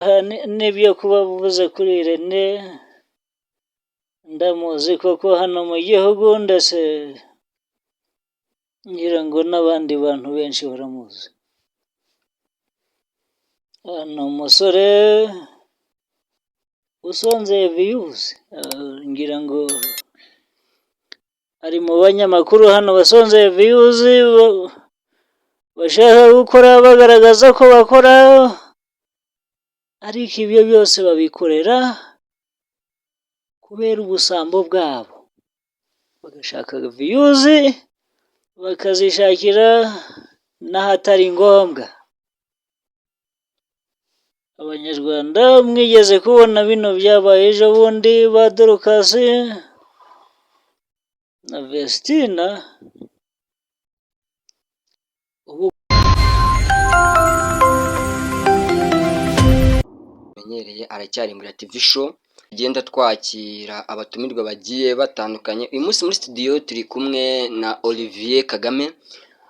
N'ibyo kuba uvuze kuri Irene, ndamuzi koko hano mu gihugu, ndetse ngira ngo n'abandi bantu benshi baramuzi. Ni umusore usonzeye views, ngira ngo ari mu banyamakuru hano basonzeye views, bashaka gukora bagaragaza ko bakora, ariko ibyo byose babikorera kubera ubusambo bwabo, bagashaka views, bakazishakira n'ahatari ngombwa. Abanyarwanda mwigeze kubona bino byabaye ejo bundi, ba Dorcas na Vestina, ubu Menyereye aracyari muri TV Show, tugenda twakira abatumirwa bagiye batandukanye. Uyu munsi muri studio turi kumwe na Olivier Kagame,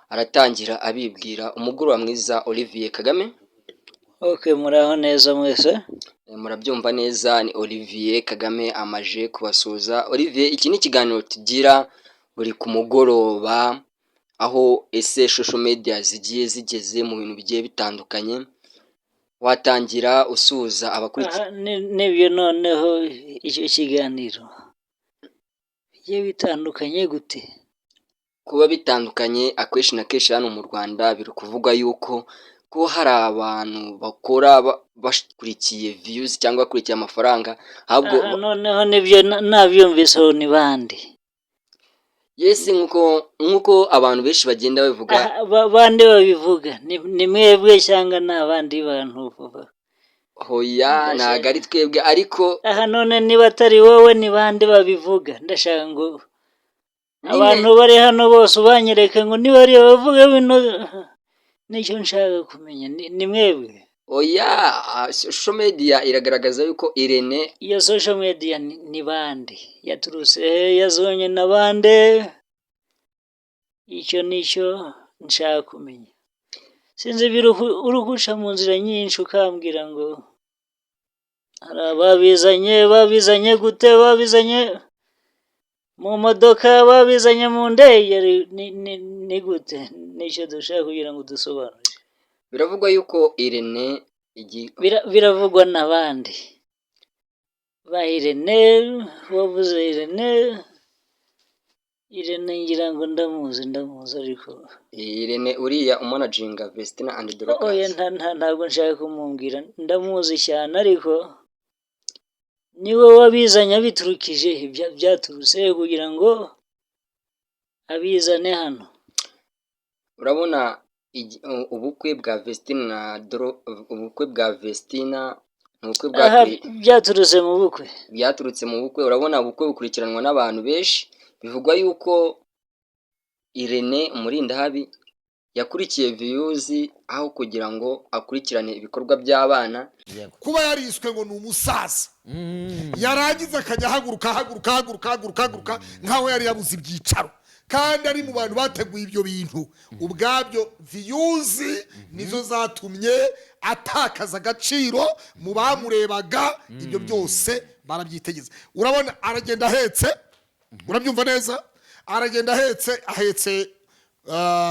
aratangira abibwira. Umugoroba mwiza, Olivier Kagame. OK, muraho neza mwese. Murabyumva neza, ni Olivier Kagame amaje kubasuhuza. Olivier, iki ni ikiganiro tugira buri ku mugoroba, aho ese social media zigiye zigeze mu bintu bigiye bitandukanye. Watangira usuhuza abakurikiye. Aha nibyo, noneho icyo kiganiro bigiye bitandukanye gute? Kuba bitandukanye, akenshi na kenshi hano mu Rwanda biri kuvugwa yuko ko hari abantu bakora bakurikiye views cyangwa bakurikiye amafaranga, ahubwo Aha noneho nibyo nabyumvise, ubu ni bande? Yes, nkuko abantu benshi bagenda babivuga. Aha, bande babivuga? Ni mwebwe cyangwa ni abandi bantu? Hoya, ntabwo ari twebwe, ariko Aha none niba atari wowe, ni bande babivuga? Ndashaka ngo Nyine abantu bari hano bose ubanyereke ngo niba ari bavuga bino. Nicyo nshaka kumenya, ni mwebwe? Oya, social media iragaragaza yuko Irene Iyo social media ni bande? Yaturutse he? Yazonye na bande? Icyo nicyo nshaka kumenya. Sinzi ibyo uri guca mu nzira nyinshi ukambwira ngo hari ababizanye. Babizanye gute? Babizanye mu modoka? Babizanye mu ndege? Ni gute? Nicyo dushaka kugira ngo dusobanurire. Biravugwa yuko Irene Biravugwa n'abandi ba Irene. Wavuze Irene, Irene ngira ngo ndamuzi, ndamuzi ariko Irene uriya umanaginga Vestina and Oya. Dorcas. Ntabwo nshaka kumubwira, ndamuzi cyane, ariko niwe wabizanye abiturukije he? Byaturutse he kugira ngo abizane hano? Urabona ubukwe bwa Vestina na Doro, ubukwe bwa Vestina ni ubukwe bwa Aha, byaturutse mu bukwe. Byaturutse mu bukwe. Urabona ubukwe bukurikiranwa n'abantu benshi. Bivugwa yuko Irene Umurindahabi yakurikiye views aho kugira ngo akurikirane ibikorwa by'abana. Kuba yariswe ngo ni umusaza, yarangiza akajya ahaguruka, ahaguruka, ahaguruka, ahaguruka, ahaguruka nk'aho yari yabuze ibyicaro, kandi ari mu bantu bateguye ibyo bintu ubwabyo. Views nizo zatumye atakaza agaciro mu bamurebaga. Ibyo byose barabyitegeza. Urabona aragenda ahetse, urabyumva neza, aragenda ahetse, ahetse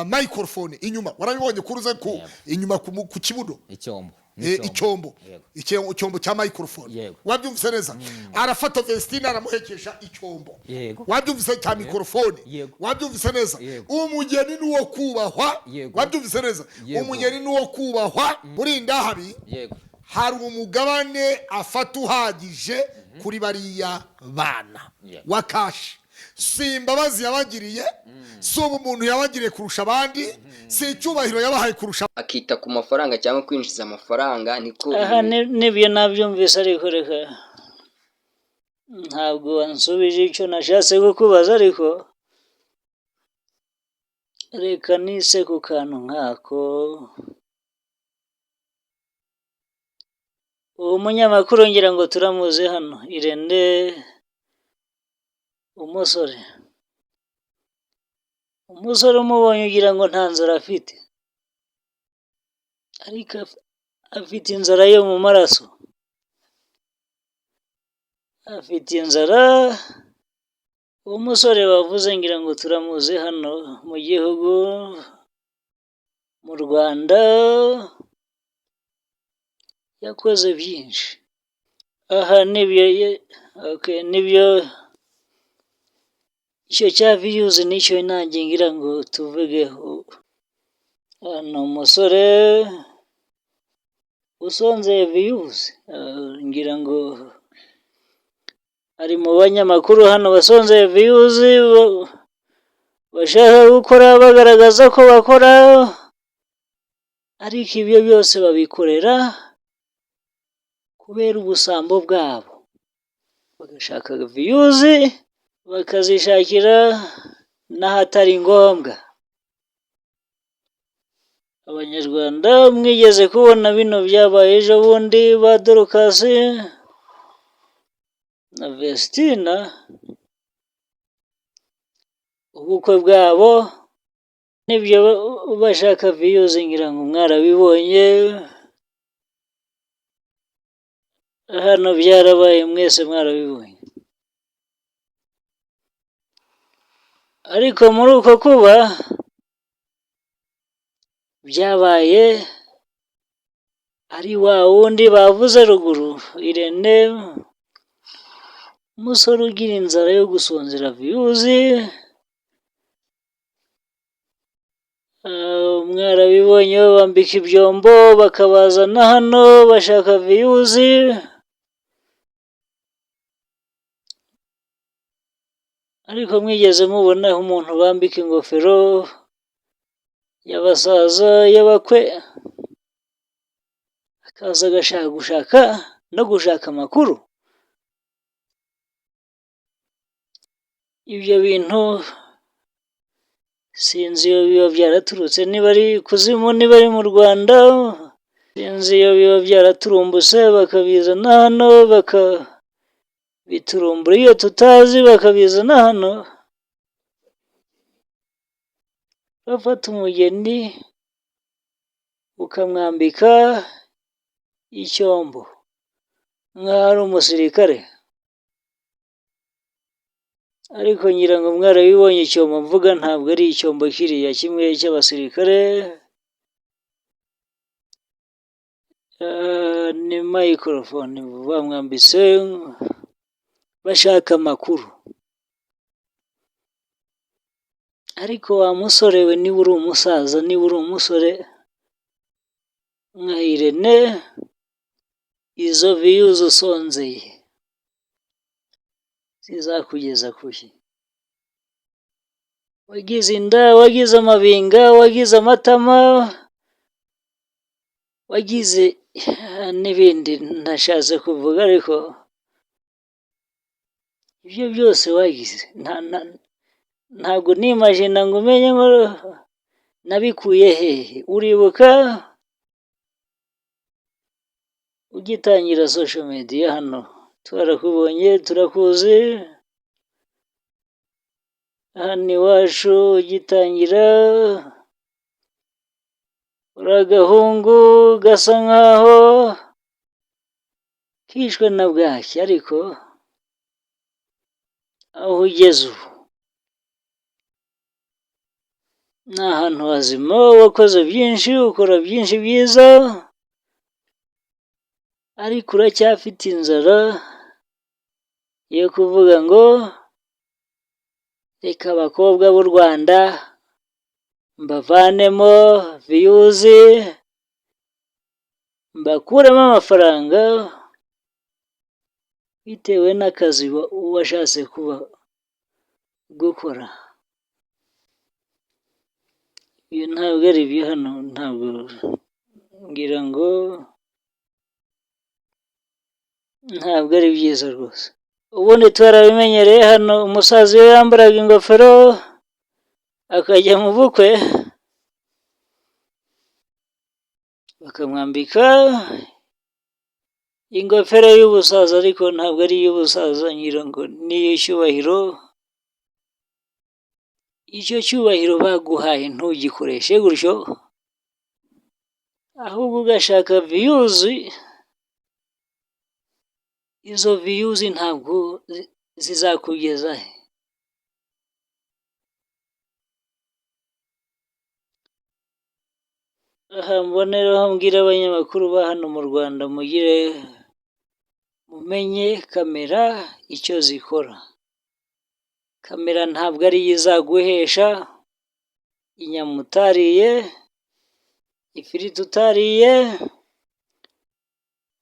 microphone inyuma. Warabibonye kuruze ku inyuma ku kibuno. Icyombo. Icyombo. Yego. Icyombo cya microphone. Yego. Wabyumvise neza, arafata Vestine aramuhekesha icyombo. Yego. Wabyumvise, cya microphone. Yego. Wabyumvise neza. Yego. Umugeni ni uwo kubahwa. Yego. Wabyumvise neza. Yego. Umugeni ni uwo kubahwa muri Ndahabi. Yego. Hari umugabane afata uhagije kuri bariya bana Yego. wa cash. Si imbabazi yabagiriye, si ubumuntu yabagiriye kurusha abandi, si icyubahiro yabahaye kurusha Akita ku mafaranga cyangwa kwinjiza amafaranga, niko Aha, nibyo nabyumvise, ariko reka, ntabwo wansubije icyo nashatse kukubaza, ariko reka nise ku kantu nk'ako. Uwo munyamakuru ngira ngo turamuzi hano, Irene, umusore umubonye ugira ngo nta nzara afite, ariko Afite inzara yo mu maraso, afite inzara. Uwo musore bavuze ngira ngo turamuzi hano mu gihugu, mu Rwanda, yakoze byinshi. Aha nibyo, okay, nibyo icyo cya views nicyo nanjye ngira ngo tuvugeho. Ni umusore usonzeye views, ngira ngo ari mu banyamakuru hano basonzeye views, bashaka gukora bagaragaza ko bakora, ariko ibyo byose babikorera kubera ubusambo bwabo, bagashaka views bakazishakira n'ahatari ngombwa. Abanyarwanda mwigeze kubona bino byabaye ejo bundi, ba Dorcas na Vestine, ubukwe bwabo nibyo bashaka views, ngira ngo mwarabibonye, hano byarabaye mwese mwarabibonye. Ariko muri uko kuba byabaye ari wa wundi bavuze ruguru, Irene, umusore ugira inzara yo gusonzera views, mwarabibonye babambika ibyombo bakabazana hano bashaka views. Ariko mwigeze mubona umuntu bambika ingofero y'abasaza y'abakwe, akaza agashaka gushaka no gushaka amakuru? Ibyo bintu sinzi iyo biba byaraturutse, niba ari ikuzimu, niba ari mu Rwanda, sinzi iyo biba byaraturumbutse bakabizana hano, bakabiturumbura iyo tutazi bakabizana hano. Bafata umugeni ukamwambika icyombo nk'aho ari umusirikare. Ariko ngira ngo mwarabibonye, icyombo mvuga ntabwo ari icyombo kiriya kimwe cy'abasirikare, ni microphone bamwambitse bashaka amakuru. Ariko wa musore we, niba uri umusaza, niba uri umusore nka Irene, izo views usonzeye zizakugeza kuki? Wagize inda, wagize amabinga, wagize amatama, wagize n'ibindi ntashatse kuvuga, ariko ibyo byose wagize ntabwo nimajina ngo umenye ngo nabikuye hehe. Uribuka ugitangira social media hano twarakubonye, turakuzi hano iwacu ugitangira, uri agahungu gasa nkaho kishwe na bwaki, ariko aho ugeze ubu ni ahantu hazima, wakoze byinshi, ukora byinshi byiza, ariko uracyafite inzara yo kuvuga ngo reka abakobwa b'u Rwanda mbavanemo views, mbakuremo amafaranga, bitewe n'akazi washatse kuba gukora. Ibi ntabwo ari ibyo hano, ntabwo ngira ngo ntabwo ari byiza rwose. Ubundi twarabimenyereye hano, umusaza iyo yambaraga ingofero akajya mu bukwe, bakamwambika ingofero y'ubusaza, ariko ntabwo ari iy'ubusaza, ngira ngo ni iy'icyubahiro. Icyo cyubahiro baguhaye ntugikoreshe gutyo, Ahubwo ugashaka views, izo views ntabwo zizakugeza he. Aha mboneraho mbwira abanyamakuru ba hano mu Rwanda, mugire mumenye kamera icyo zikora. Kamera ntabwo ariyo izaguhesha inyama utariye, ifiriti utariye,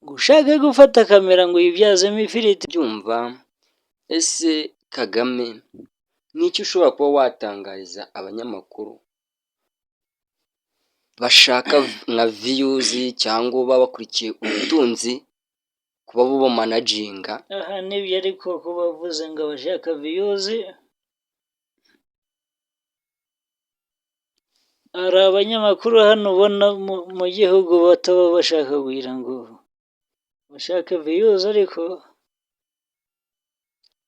ngo ushake gufata kamera ngo uyibyazemo ifiriti. Byumva ese Kagame ni iki ushobora kuba watangariza abanyamakuru bashaka nka views cyangwa baba bakurikiye ubutunzi kuba bubamanaginga? Aha nibyo, ariko kuba bavuze ngo abashaka views, hari abanyamakuru hano ubona mu gihugu bataba bashaka kugira ngo bashake views, ariko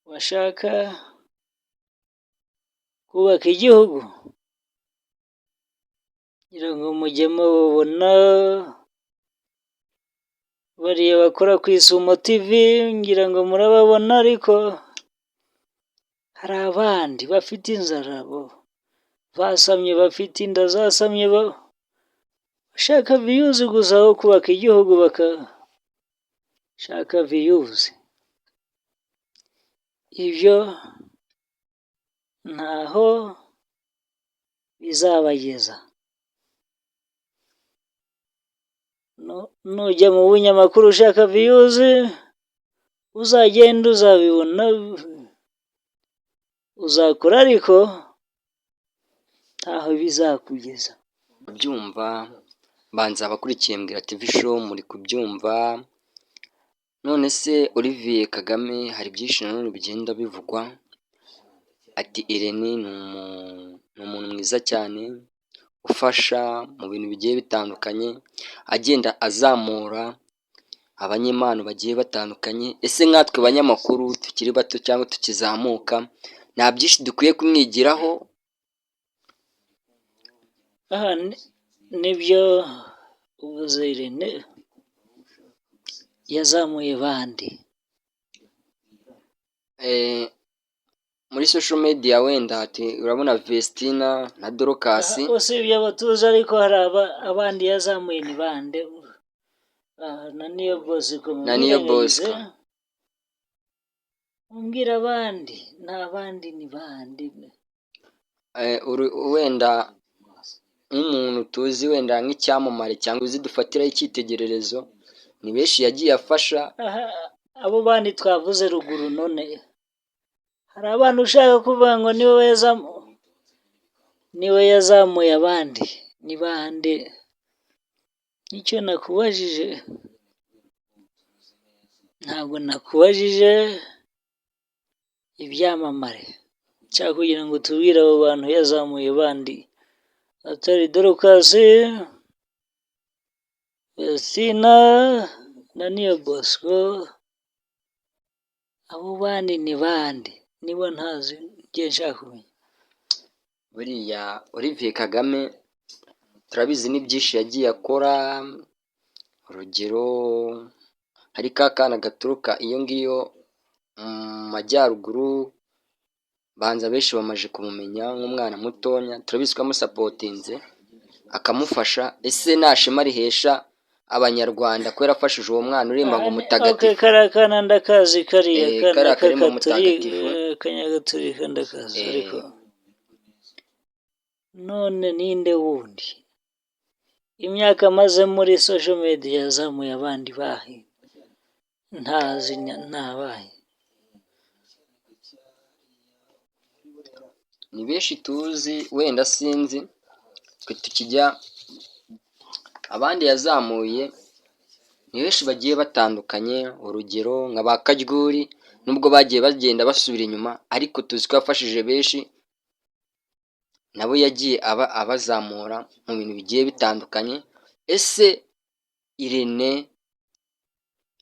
bashaka kubaka igihugu. Ngira ngo mujye mubabona bariya bakora ku Isumo TV, ngira ngo murababona, ariko hari abandi bafite inzara, bo basamye, bafite inda zasamye, bashaka views gusa aho kubaka igihugu, bakashaka views. Ibyo ntaho bizabageza. Nujya mu binyamakuru ushaka views, uzagenda uzabibona, uzakora ariko ntaho bizakugeza. Kubyumva banza abakurikiye Mbwira TV Show muri kubyumva. None se Olivier Kagame, hari byinshi nanone bigenda bivugwa, ati Irene ni umuntu mwiza cyane ufasha mu bintu bigiye bitandukanye, agenda azamura abanyempano bagiye batandukanye. Ese nkatwe banyamakuru tukiri bato cyangwa tukizamuka, nta byinshi dukwiye kumwigiraho? Aha nibyo uvuze, Irene yazamuye bande? Muri social media wenda ati urabona Vestina na Dorcas. Aha, usibye abo tuzi, ariko hari abandi yazamuye, ni bande? Na Niyo Bosco. Na Niyo mumwirengagize. Bosco. Mumbwire abandi, nta bandi, ni bande? Wenda nk'umuntu tuzi, wenda nk'icyamamare cyangwa uzi dufatiraho icyitegererezo, ni benshi yagiye afasha. Aha, abo bandi twavuze ruguru, none hari abantu ushaka kuvuga ngo niwe yazamuye abandi, ni bande? Nicyo nakubajije, ntabwo nakubajije ibyamamare. Nshaka kugira ngo tubwire abo bantu yazamuye bandi atari Dorcas, Vestina na Niyo Bosco. Abo bandi ni bande niba ntazi, njye nshaka kumenya. Buriya Olivier Kagame turabizi ni byinshi yagiye akora. Urugero, hari ka kana gaturuka iyo ngiyo mu majyaruguru, banza benshi bamaze kumumenya nk'umwana mutonya, turabizi ko yamusapotinze akamufasha. Ese nta shema rihesha abanyarwanda ko yarafashije uwo mwana uririmba ngo Okay, mutagatifu? Kariya kana ndakazi, kariya kana Kariya karimo k'akagatolika, mutagatifu. Kanyagatolika ndakazi, ariko none ninde wundi imyaka amaze muri social media yazamuye abandi bahe ntazi, ntabahe? Ni benshi tuzi, wenda sinzi twe tukijya abandi yazamuye, ni benshi bagiye batandukanye. Urugero nka ba Karyuri, nubwo bagiye bagenda basubira inyuma, ariko tuzi ko yafashije benshi, nabo yagiye aba abazamura mu bintu bigiye bitandukanye. Ese Irene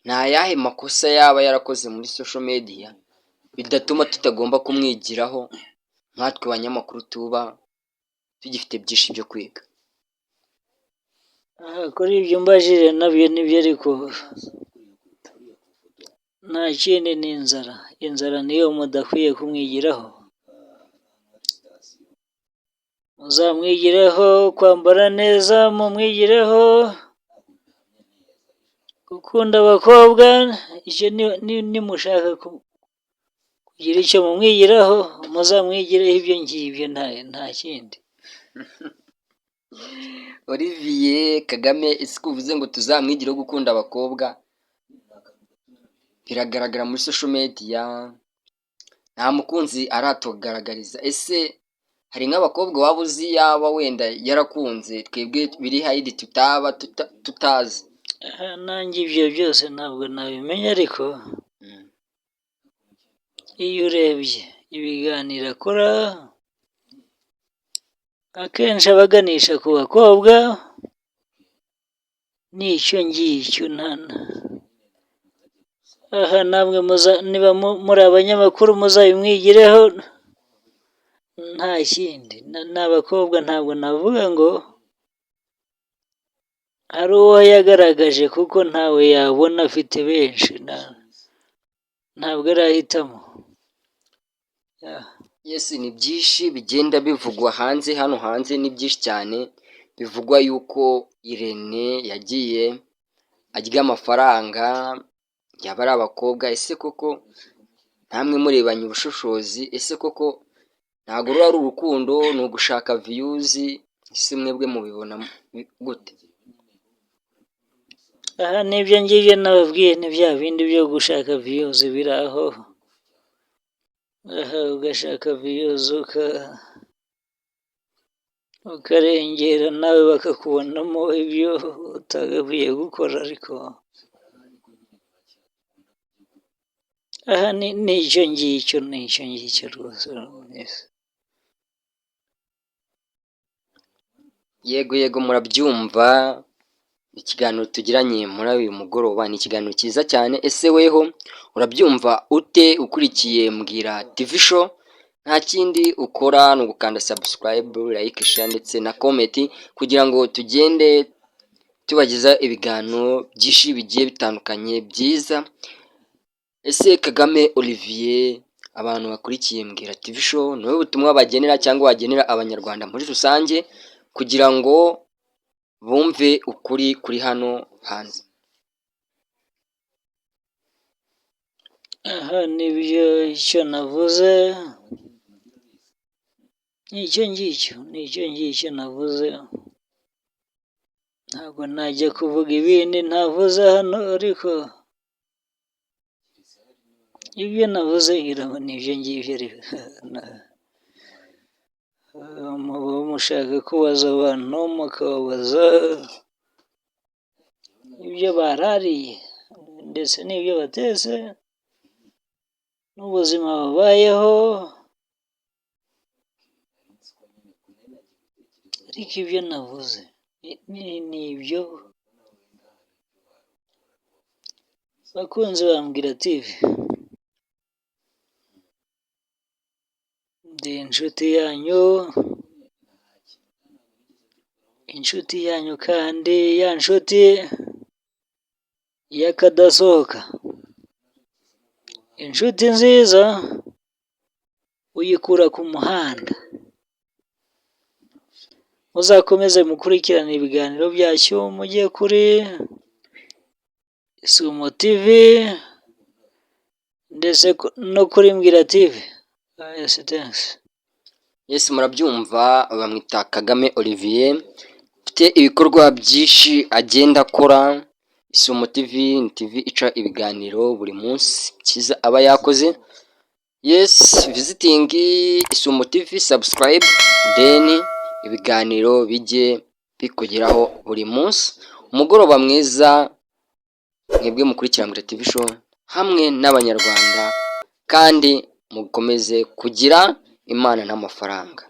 ni ayahe makosa yaba yarakoze muri social media bidatuma tutagomba kumwigiraho nkatwe banyamakuru tuba tugifite byinshi byo kwiga? Aha, kuri ibyo umbajije nabyo nibyo, ariko nta kindi ni inzara. Inzara niyo mudakwiye kumwigiraho. Muzamwigireho kwambara neza, mumwigireho gukunda abakobwa, icyo nimushaka kugira icyo mumwigiraho, muzamwigireho ibyo ngibyo, nta kindi. Olivier Kagame, ese ko uvuze ngo tuzamwigireho gukunda abakobwa, biragaragara muri social media nta mukunzi aratugaragariza. Ese hari nk'abakobwa waba uzi yaba wenda yarakunze, twebwe biri hide tutaba tutazi? Aha, nanjye ibyo byose ntabwo nabimenya, ariko iyo urebye ibiganiro akora, akenshi aba aganisha ku bakobwa, n'icyo ngicyo aha namwe niba muri abanyamakuru muzabimwigireho, nta kindi. Ni abakobwa, ntabwo navuga ngo hari uwo yagaragaje, kuko ntawe yabona, afite benshi, ntabwo arahitamo. Yes, ni byinshi bigenda bivugwa hanze, hano hanze ni byinshi cyane bivugwa yuko Irene yagiye arya amafaranga yaba ari abakobwa. Ese koko ntamwe murebanye ubushishozi, ese koko ntabwo ruba ari urukundo, ni ugushaka views? Ese mwebwe mubibona gute? Aha, n'ibyo ngibyo nababwiye ni bya bindi byo gushaka views biri aho. Aha ugashaka views, ukarengera, nawe bakakubonamo ibyo utagakwiye gukora, ariko aha ni icyo ngicyo, ni icyo ngicyo rwose. Yego, murabyumva, ikiganiro tugiranye muri uyu mugoroba ni ikiganiro cyiza cyane. Ese weho urabyumva ute ukurikiye Mbwira TV Show? Nta kindi ukora ni ugukanda subscribe, like, share ndetse na comment, kugira ngo tugende tubageza ibiganiro byinshi bigiye bitandukanye byiza. Ese Kagame Olivier, abantu bakurikiye Mbwira TV Show, ni wowe butumwa bagenera cyangwa wagenera Abanyarwanda muri rusange kugira ngo bumve ukuri kuri hano hanze? Aha, nibyo, icyo navuze ni icyo ngicyo, ni icyo ngicyo navuze. Ntabwo najya kuvuga ibindi ntavuze hano, ariko ibyo navuze ngira ngo ni ibyo ngibyo. Muba mushaka kubaza abantu, mukababaza ibyo barariye ndetse n'ibyo batetse n'ubuzima babayeho, ariko ibyo navuze ni ibyo. Bakunzi ba Mbwira TV, ndi inshuti yanyu, inshuti yanyu kandi ya nshuti y'akadasohoka. Inshuti nziza uyikura ku muhanda. Muzakomeze mukurikirane ibiganiro byacu, mujye kuri Isumo TV ndetse no kuri Mbwira TV. Yes, thanks. Yes, murabyumva, bamwita Kagame Olivier, ufite ibikorwa byinshi agenda akora. Isumo TV ni TV ica ibiganiro buri munsi cyiza aba yakoze. Yes, visiting Isumo TV, subscribe, then ibiganiro bijye bikugeraho buri munsi. Umugoroba mwiza mwebwe mukurikira Mbwira TV Show hamwe n'Abanyarwanda, kandi mukomeze kugira Imana n'amafaranga.